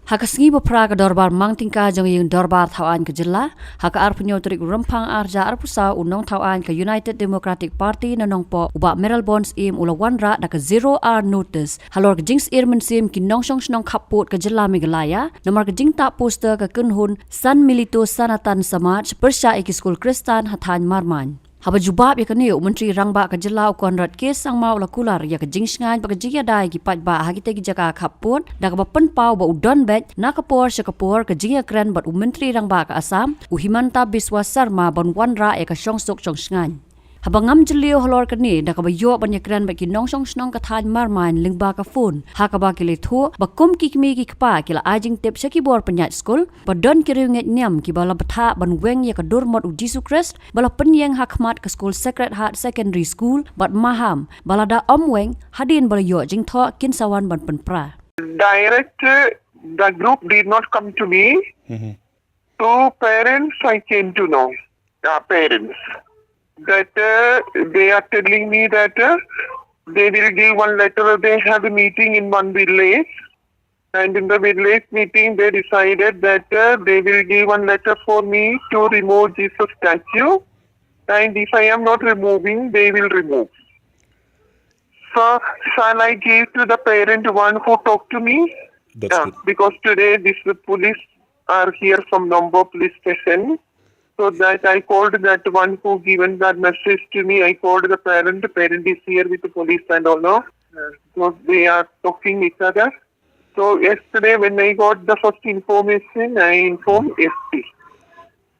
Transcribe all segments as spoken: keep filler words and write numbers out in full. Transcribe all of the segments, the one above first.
Ha ka sngi ba phra ka dorbar mang tyngka jong ïing dorbar thaw aiñ ka jylla, ha ka arphew tarik Rymphang arhajar arphew saw, u nongthaw aiñ ka United Democratic Party na Nongpoh, u Bah Mayralborn Syiem, u la wanrah da ka zero hour notice halor ka jingsyier mynsiem ki nongshong shnong khappud ka jylla Meghalaya namar ka jingtah poster ka kynhun Sanmilito Sanatan Samaj pyrshah ïa ki skul Khristan ha thaiñ Marmain. Haba jubab ïa kane, u Myntri Rangbah ka jylla, u Conrad K Sangma, u la kular ïa ka jingshngaiñ bad ka jingïada ïa ki paidbah ha kitei ki jaka khappud da kaba pynpaw ba u don beit na ka por sha ka por ka jingïakren bad u Myntri Rangbah ka Assam, u Himanta Biswa Sarma, ban wanrah ïa ka shongsuk shongshngaiñ. Haba ngam jylliew halor kane, da kaba ïoh ban ïakren bad ki nongshong shnong ka thaiñ Marmain lyngba ka phone, ha kaba ki la ïathuh ba kum ki kmie ki kpa ki la ai jingtip sha ki bor pynïaid skul ba don ki riewngeit niam kiba la bthah ban weng ïa ka dur mot u Jisu Khrist ba la pynïeng ha khmat ka skul Sacred Heart Secondary School bad maham ba lada ym weng, hadien ba la ïoh jingthoh, kin sa wan ban pynpra. Direct, uh, the group did not come to me. To parents, I came to know. Uh, parents. That, uh, they are telling me that, uh, they will give one letter. They have a meeting in one village. And in the village meeting, they decided that, uh, they will give one letter for me to remove Jesus statue. And if I am not removing, they will remove. So, shall I give to the parent one who talked to me? That's Yeah, good. Because today this the police are here from Nongpoh police station. So that I called that one who given that message to me. I called the parent. The parent is here with the police and all now. Uh, so they are talking each other. So yesterday when I got the first information, I informed S P.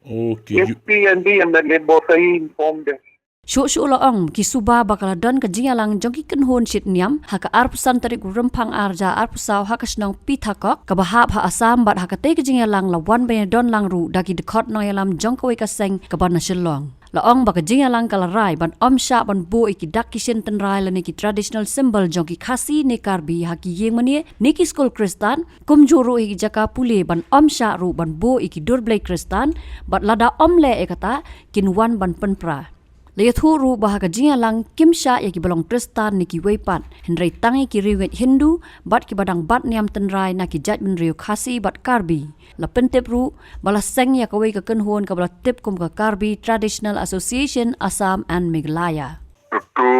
Okay, you S P and the M L A, both I informed them. Shuh shuh la ong ki suba ba ka la don ka jingïalang jong ki kynhun shit niam ha ka arphew san tarik Rymphang arhajar arphew saw ha ka shnong Pithakok kaba hap ha Assam, bad ha katei ka jingïalang la wan ban ïadon lang ruh da ki dkhot nongïalam jong kawei ka seng kaba na Shillong. La ong ba ka jingïalang ka la rai ban ym shah ban buh ïa ki dak ki shin tynrai lane ki traditional symbol jong ki Khasi ne Karbi ha ki ïing mane ne ki skul Khristan, kumjuh ruh ïa ki jaka pule ban ym shah ruh ban buh ïa ki dur blei Khristan, bad lada ym leh ïa kata, kin wan ban pynpra. La ïathuh ruh ba ha ka jingïalang kim shah ïa kiba long Khristan ne kiwei pat, hynrei tang ïa ki riewngeit Hindu bad kiba dang bat niam tynrai na ki jaitbynriew Khasi bad Karbi. La pyntip ruh ba la seng ïa kawei ka kynhun kaba la tip kum ka Karbi Traditional Association Assam and Meghalaya. Kato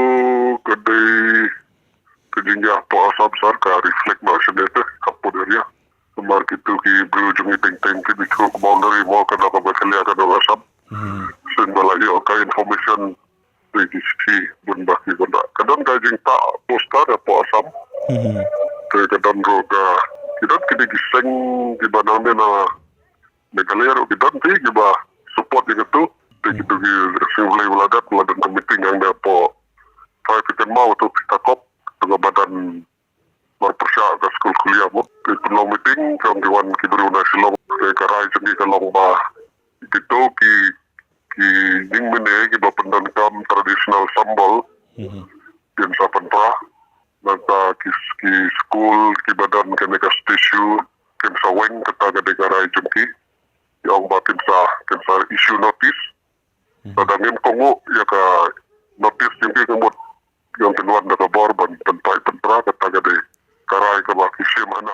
ka dei ka jingïa hapoh Assam sir, ka reflect ma shane te hapoh area. Namar kito ki briew jong ngi teng teng ki dei ki boundary mo, ka dei kaba khlieh ka dong Assam. Shisien ba la ïoh ka information dei ki shithi bun ba ki bun ba ka don ka jingtah poster hapoh Assam. Te ka don ruh ka, ki don ki dei ki seng kiba nang ne na Meghalaya ruh ki don te kiba support ïa kato. Te kito ki seng Blei ba la dep, la don ka meeting hangne hapoh Trai Piten Mau, to Pithakop, to ka madan mar pyrshah ka skul Khlieh mo. Te pynlong meeting, ka ong ki wan ki briew na Shillong. Te ka rai jong ki ka long ba kito ki, ki jingmane kiba pyndonkam traditional symbol, kin sa pynpra. Nangta ki, ki skul kiba don kane ka statue kin sa weng, kata ka dei ka rai jong ki. Ki ong ba kin sa, kin sa issue notice. Lada ngim kohnguh ïa ka notice jong ki, ka mut kin wan da ka bor ban pynpait pynpra, kata ka dei ka rai kaba ki shim hana.